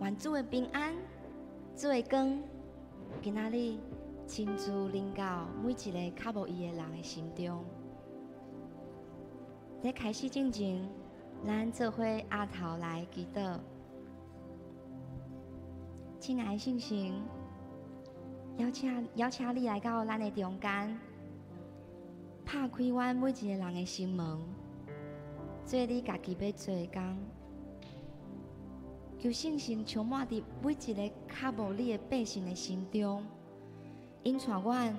願主的平安、主的光，今仔日親自臨到每一个較無伊的人的心中。在開始進前，咱做伙阿頭來祈禱。親愛的聖神，邀請你來到咱的中間，拍開阮每一个人的心門，做你家己欲做的工。求聖神充滿佇每一个較無你的百姓的心中，引帶阮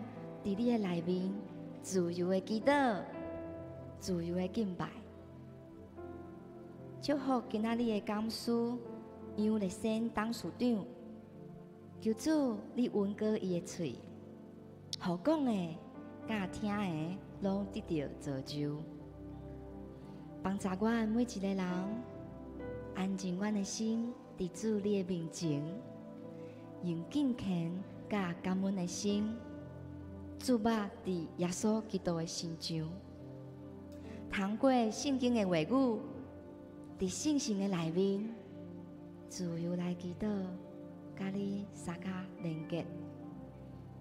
佇你的內面自由的祈禱，自由的敬拜。祝福今仔日的講師楊麗仙董事長，求主你恩膏伊的喙，予講的佮聽的攏得著造就，幫助阮每一个人安靜阮的心，佇主你的面前，用敬虔佮感恩的心，注目佇耶穌基督的身上，通過聖經的話語，佇聖神的內面，自由來祈禱，佮你相佮連結。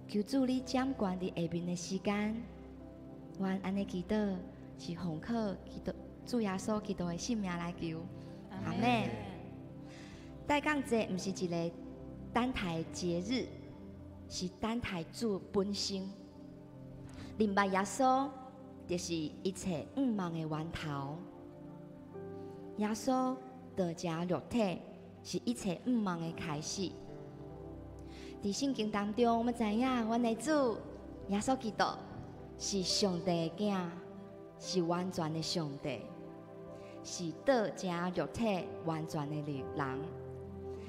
求主你掌權佇下面的時間，阮按呢祈禱是奉靠基督主耶穌基督的聖名來求，阿們。待降節毋是一个等待節日，是等待主本身。明白耶穌，就是一切向望的源頭。耶穌道成肉體，是一切向望的開始。佇聖經當中，我們知影，阮的主耶穌基督是上帝的囝，是完全的上帝，是道成肉體完全的人，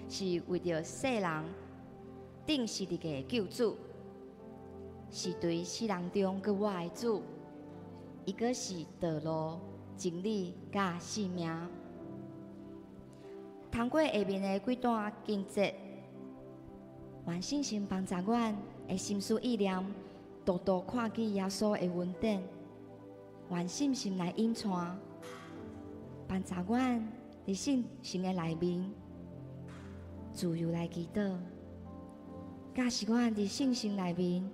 是為著世人釘十字架的救主，是對死人中閣活的主，伊閣是道路、真理佮生命。通過下面的幾段經節，願聖神幫助阮的心思意念，獨獨看見耶穌的恩典。願聖神來引帶，幫助阮佇聖神的內面自由來祈禱。教示阮佇聖神內面，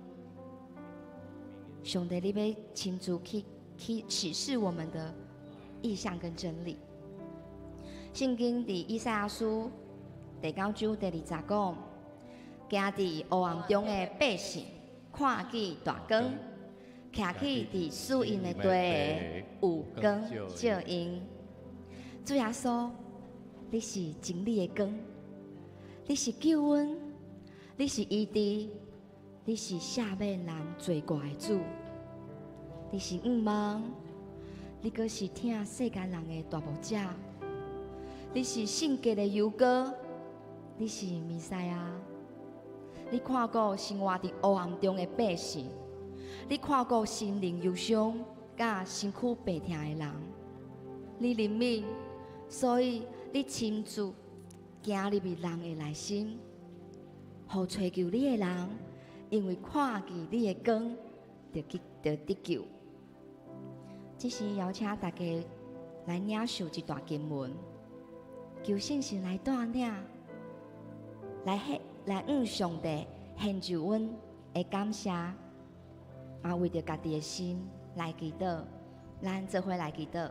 上帝你欲親自去啟示我們的異象跟真理。聖經佇以賽亞書第九章第二節講：行佇黑暗中的百姓，看見大光；徛起佇死蔭的地的，有光照𪜶。主耶穌，你是真理的光，你是救恩，你是醫治，你是赦免人罪過的主，你是向望，你閣是疼世間人的大牧者，你是聖潔的油膏，你是彌賽亞。你看顧生活佇黑暗中的百姓，你看顧心靈憂傷、佮身軀病痛的人，你憐憫，所以你親自行入去人的內心，予揣求你的人，因為看見你的光，就去就得救。這時邀請大家來領受這段經文，求聖神來帶領，來向上帝獻上阮的感謝，也為著家己的心來祈禱，咱做伙來祈禱。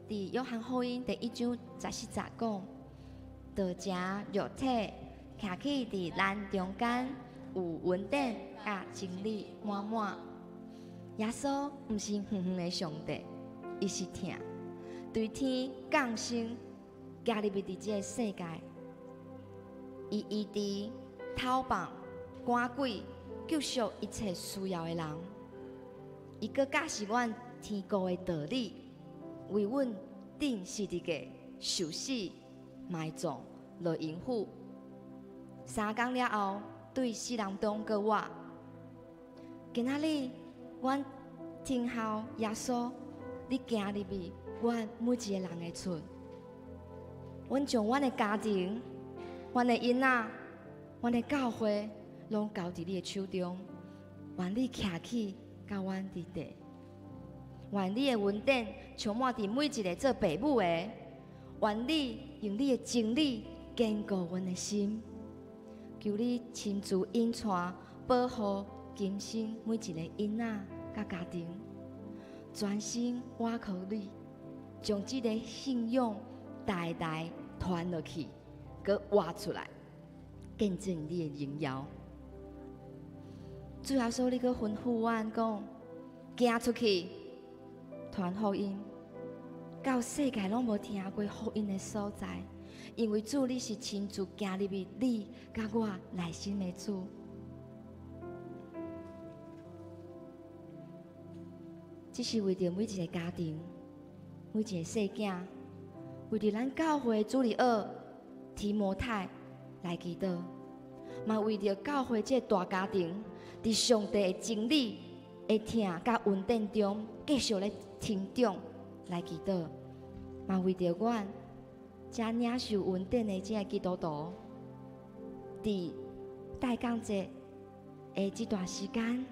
佇約翰福音第一章十四節講，道成肉體，徛起佇咱中間，有恩典佮真理滿滿。耶穌毋是遠遠的上帝，伊是疼，對天降生，行入去佇這个世界。伊醫治、討放、趕鬼、救贖一切需要的人。伊閣教示阮天國的道理，為阮釘十字架、受死、埋葬、落陰府。3工了後，對死人中閣活。今仔日，阮聽候耶穌，你行入去阮每一个人的厝，阮將阮的家庭、阮的囡仔、阮的教會，攏交佇你的手中。願你徛起，佮阮佇地，願你的恩典充滿佇每一个做爸母的，願你用你的真理堅固阮的心，求你親自引帶保護更新每一个囡仔佮家庭，全心倚靠你，將這个信仰代代傳落去，閣活出來，見證你的榮耀。主耶穌，你閣吩咐阮講，行出去，傳福音，到世界攏無聽過福音的所在，因為主你是親自行入去你佮我內心的主。這是為著每一个家庭、每一個細囝，為著咱教會主日學提摩太來祈禱，嘛為著教會這個大家庭，佇上帝的真理的疼佮恩典中繼續咧成長來祈禱，嘛為著阮遮領受恩典的這个基督徒，佇大降節的這段時間，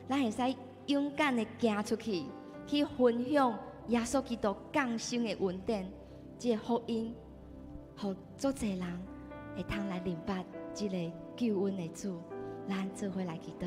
咱會使勇敢的行出去，去分享耶穌基督降生的恩典，這个福音，予足濟人會通來認捌這个救恩的主。咱做伙來祈禱。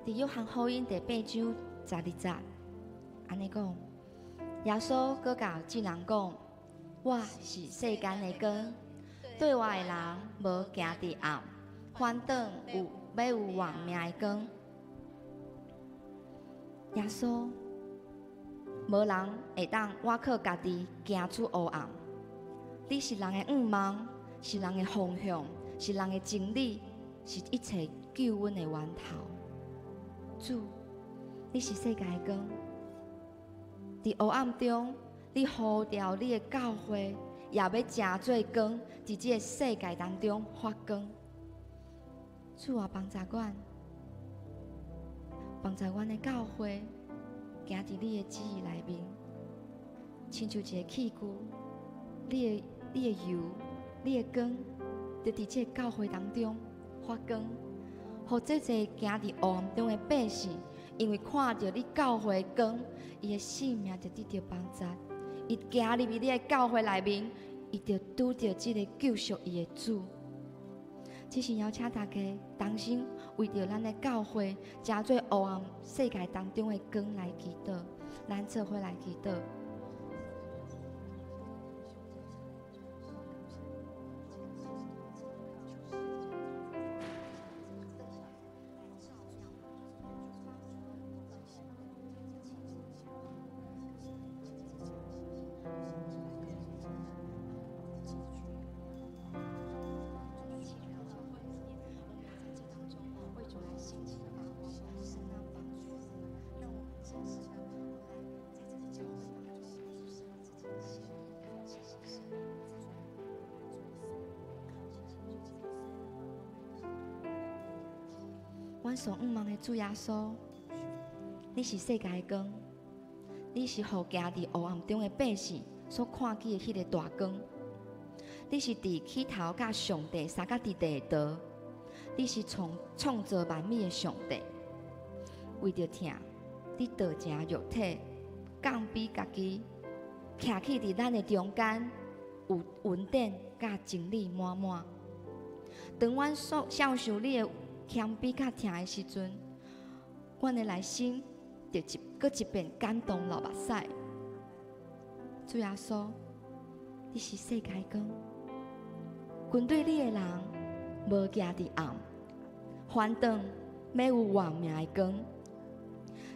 佇約翰福音第八章十二節，按呢講，耶穌閣共眾人講：我是世間的光，綴我的人無行佇暗，反倒有欲有活命的光。耶穌，無人會當倚靠家己行出黑暗。你是人的向望，是人的方向，是人的真理，是一切救恩的源頭。主，你是世界的光，佇黑暗中，你呼召你的教會，也欲成做光，佇這个世界當中發光。主啊，幫助阮，幫助阮的教會，行佇你的旨意內面，親像一个器具，你的油，你的光，就佇這个教會當中發光。予這濟行佇黑暗中的百姓，因為看著你教會的光，伊的性命就得著幫助。伊行入去你的教會內面，伊就拄著這个救贖伊的主。這是邀請大家同心為著咱的教會，成做黑暗世界當中的光來祈禱，咱做伙來祈禱。阮所向望的主耶穌，你是世界的光，你是予行佇黑暗中的百姓所看見的彼個大光。你是佇起頭佮上帝相佮佇地的道，你是創創造萬物的上帝。為著疼，你道成肉體，降卑家己，徛起佇咱的中間，有恩典佮真理滿滿。當阮所享受你的謙卑佮疼的時陣，阮的內心就一閣一遍感動流目屎。主耶穌，你是世界光，跟隨你的人無行佇暗，反轉欲有活命的光。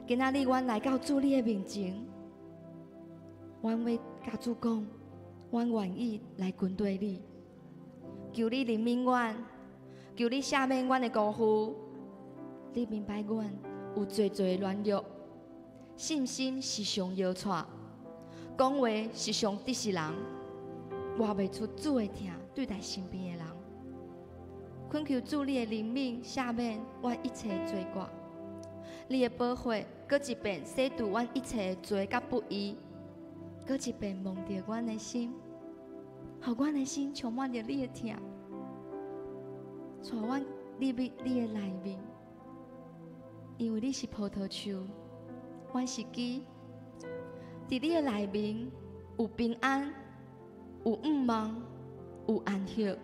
今仔日阮來到主你的面前，阮欲佮主講，阮願意來跟隨你，求你憐憫阮，求你赦免阮的辜負。你明白阮有濟濟軟弱，信心是上搖掣，講話是上得失人，活袂出主的疼對待身邊的人。懇求主你的憐憫赦免阮一切罪過，你的寶血閣一遍洗除阮一切的罪佮不義，閣一遍摸著阮的心，予阮的心充滿著你的疼，帶阮入去你的內面，因為你是葡萄樹，阮是枝，佇你的內面有平安，有向望，有安息。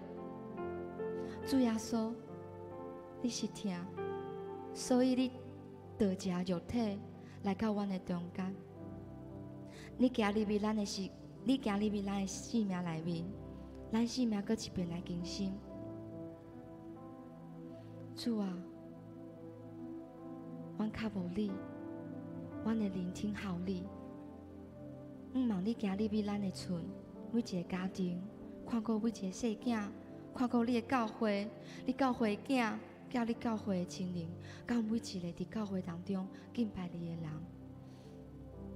主耶穌，你是疼，所以你道成肉體來到阮的中間。你行入去咱的是，你行入去咱的生命內面，咱生命閣一遍來更新。主啊，阮較無你，阮的靈聽候你。向望你行入去咱的厝，每一个家庭，看顧每一個細囝，看顧你的教會，你教會囝，佮你教會的親人，佮每一个佇教會當中敬拜你的人。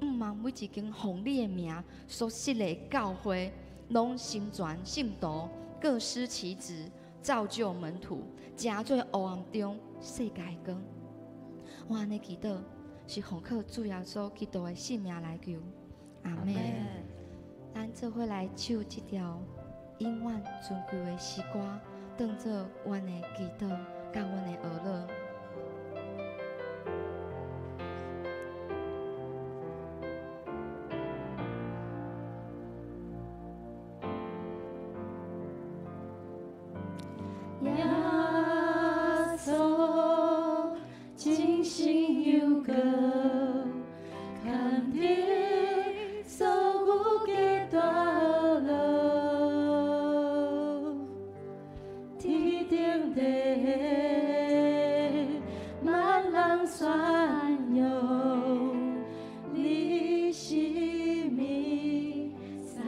向望每一間奉你的名所設立的教會，攏成全信徒，各司其職，造就門徒，成做黑暗中世界的光。我按呢祈禱，是奉靠主耶穌基督的聖名來求，阿們。咱做伙來唱這條永遠尊貴的詩歌，當做阮的祈禱，佮阮的哀樂。耶穌真心有光，牽引所有的大路，天頂地萬人宣揚，你是彌賽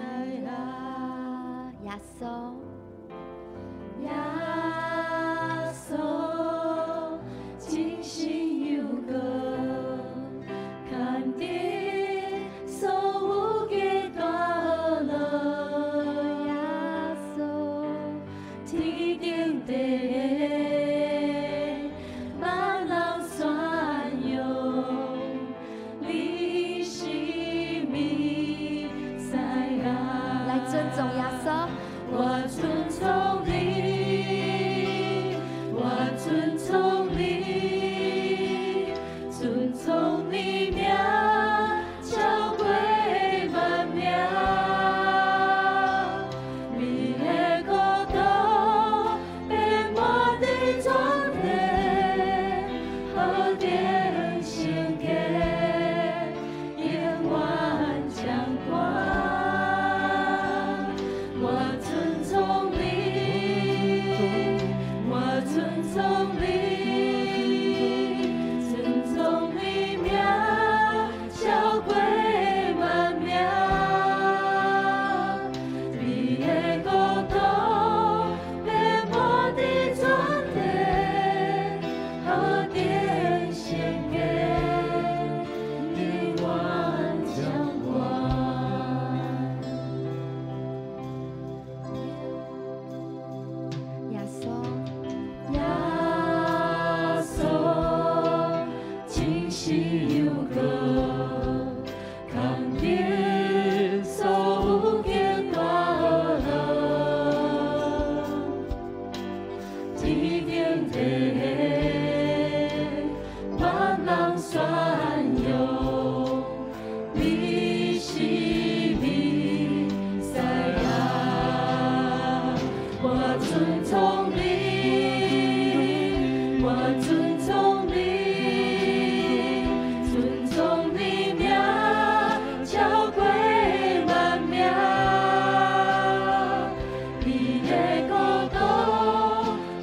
亞。耶穌。耶穌真心有光，唱歌，扛起所有极大恶，天顶地万人宣扬，你是弥赛亚，我尊崇你，我尊崇你，尊崇你名，超過萬名。你的國度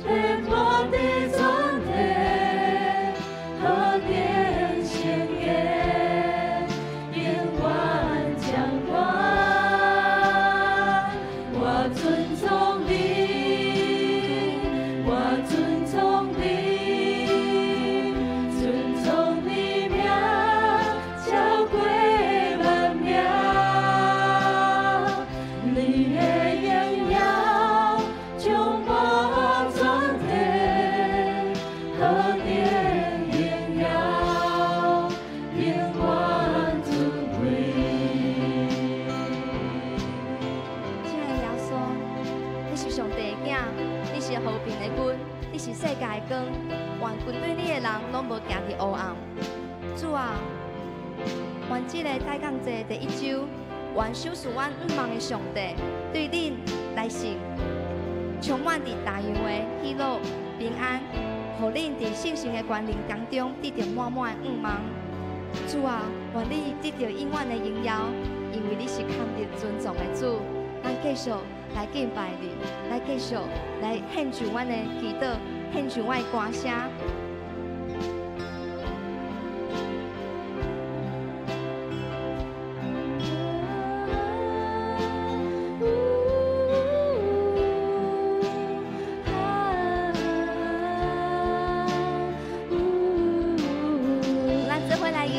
遍滿佇全地，何等聖潔，永遠掌管。我尊崇你，我尊崇你，尊崇你名，超過萬名。你的榮耀充滿全地，何等榮耀，永遠尊貴。親愛的耶穌，你是上帝的囝，你是和平的君，你是世界的光，願跟隨你的人攏無行佇黑暗。主啊，願這个大講祭第一周，願賞賜阮向望的上帝對恁來信，充滿佇大樣的喜樂平安，予恁佇聖神的權能當中得著滿滿的向望。主啊，願你得著永遠的榮耀，因為你是堪得尊崇的主。咱繼續來敬拜你，來繼續來獻上阮的祈禱，獻上阮的歌聲。咱做伙來吟。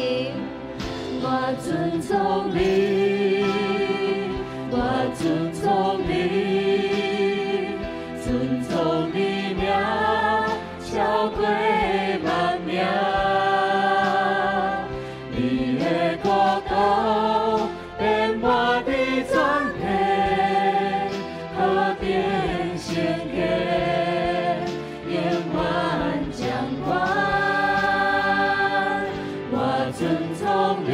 我尊崇你，我尊崇你，尊崇你名，超過萬名。你的國度遍滿佇全地，何等聖潔，永遠掌管。我尊崇你，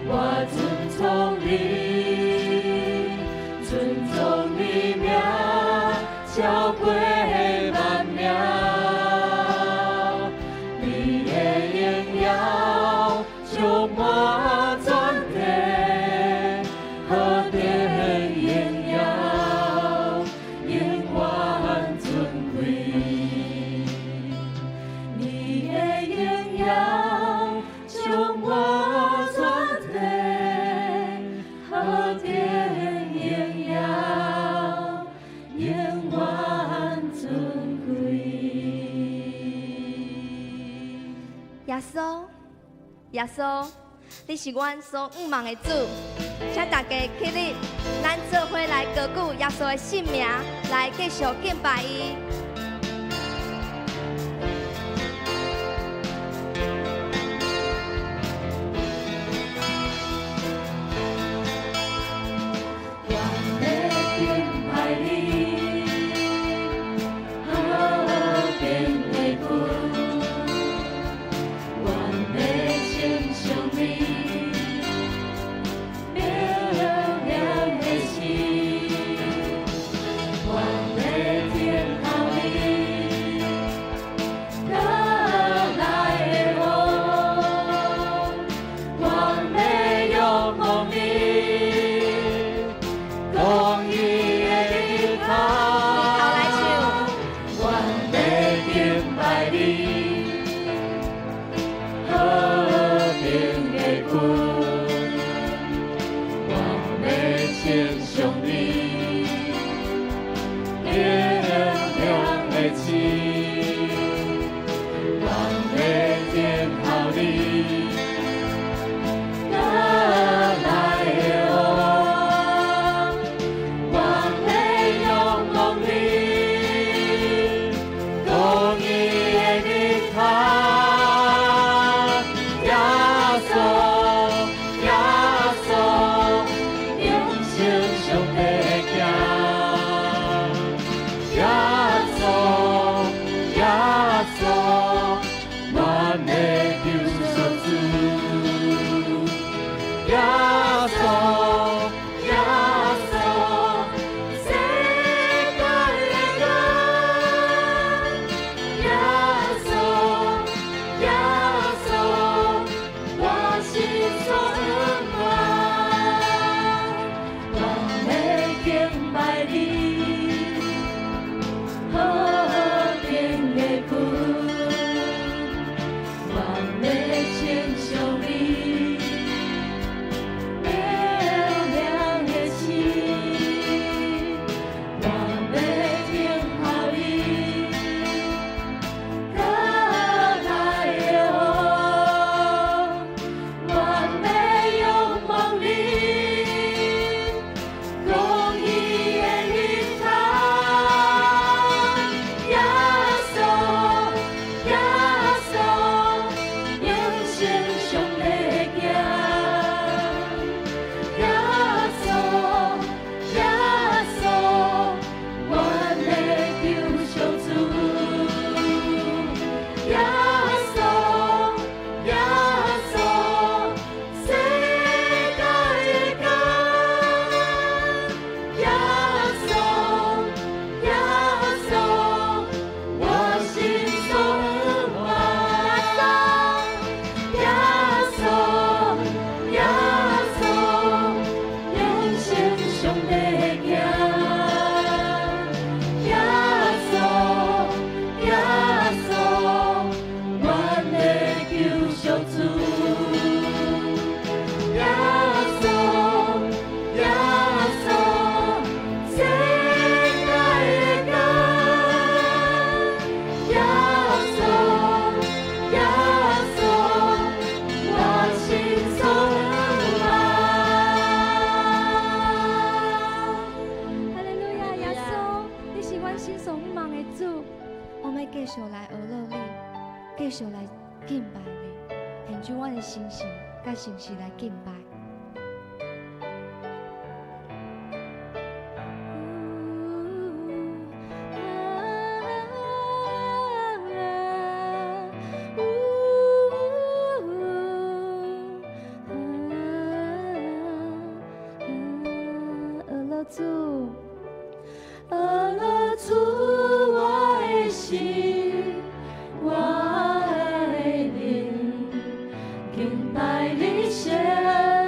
我尊崇你，尊崇你名，超過萬名。你的榮耀充滿全地，何等榮耀，永遠尊貴。你的榮耀充滿全地，何等榮耀，永遠尊貴。耶穌，耶穌，你是阮所向望的主，請大家起立，咱做伙來高舉耶穌的聖名，來繼續敬拜伊。願欲敬拜你，和平的君，願欲稱頌你，明亮的星，願欲聽候你，倒來的王，願欲仰望你。公義的日頭，頭來唱。願欲敬拜你，和平的君，願欲稱頌你，明亮的星，願欲聽候你，倒來的王。願欲仰望你，公義的日頭。阮的救赎主。耶稣，耶稣，世界的光。耶稣，耶稣，我心所向往。我欲敬拜你，何等的恩，我欲称颂你，明亮的星，我欲听候你，阁来的王，我欲仰望你，公义的日头。耶稣，耶稣，永生上帝的囝。耶稣，耶稣，阮的救赎主。耶稣，耶稣，世界的光。耶稣，耶稣，我心所向往。耶稣，耶稣，永生上帝的囝。耶稣，耶稣，阮的救赎主。耶稣，耶稣，世界的光。耶稣，耶稣，我心所向往。哈利路亞，耶穌，你是阮心所向望的主。我欲繼續來學落你，繼續來敬拜你，獻出阮的心性佮誠實來敬拜。學落主，學落主，我的心，我的靈，敬拜你聖。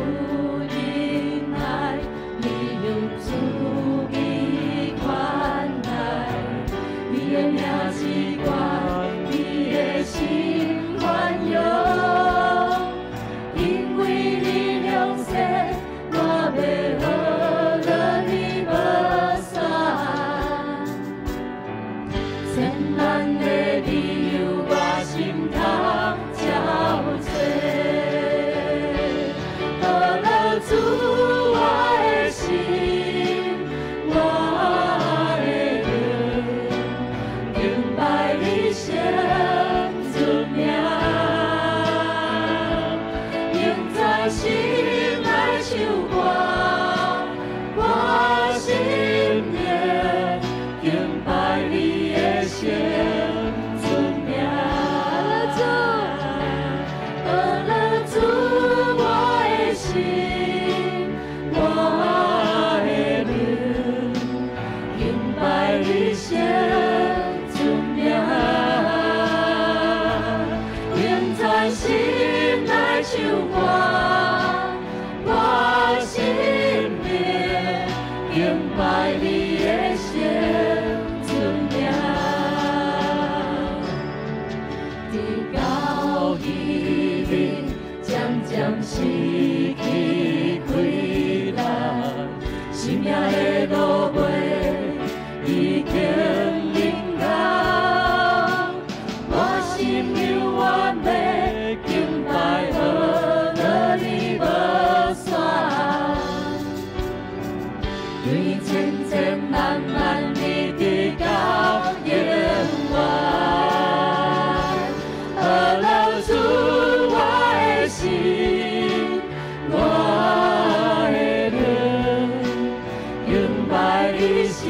有忍耐，你用慈悲款待，你的名至悬，你的心宽容，因為你良善，我欲學樂你無散。千萬个理由，我心通憔悴。呵咾主我的心，我的靈，敬拜你聖尊名，用全心來唱歌，我心靈敬拜你的聖尊名。主，呵咾主我的心，我的靈，敬拜你聖尊名，用全心來唱歌，我心靈敬拜你的聖尊名。直到彼日，漸漸失去氣力，生命的路尾已經臨到。我心猶原欲敬拜呵咾你無散，對千千萬萬里直到永遠。呵咾主我的心，我的靈，敬拜你聖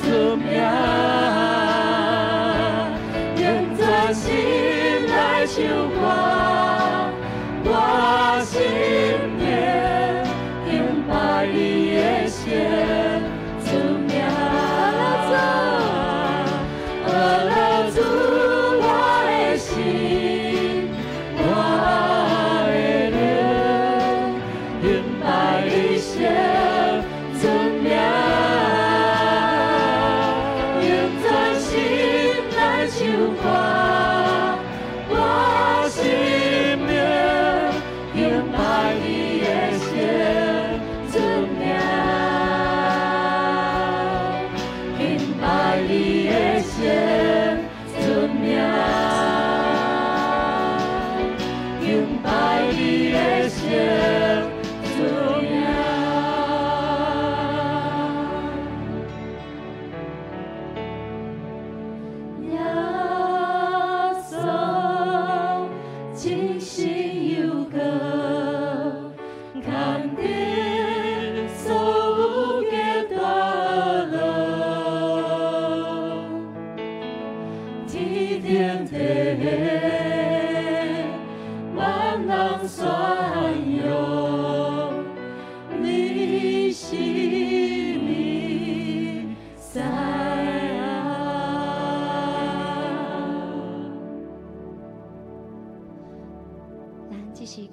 尊名，用全心來唱歌，我心靈敬拜你的聖尊名。呵咾主我的心，我的靈，敬拜你聖尊名，用全心來唱歌，我心靈敬拜你的聖尊名，敬拜你的聖尊名，敬拜你的聖尊名。耶穌，真心有光，牽著所有的大樂，天頂地萬人宣揚，你是彌賽亞。咱這是繼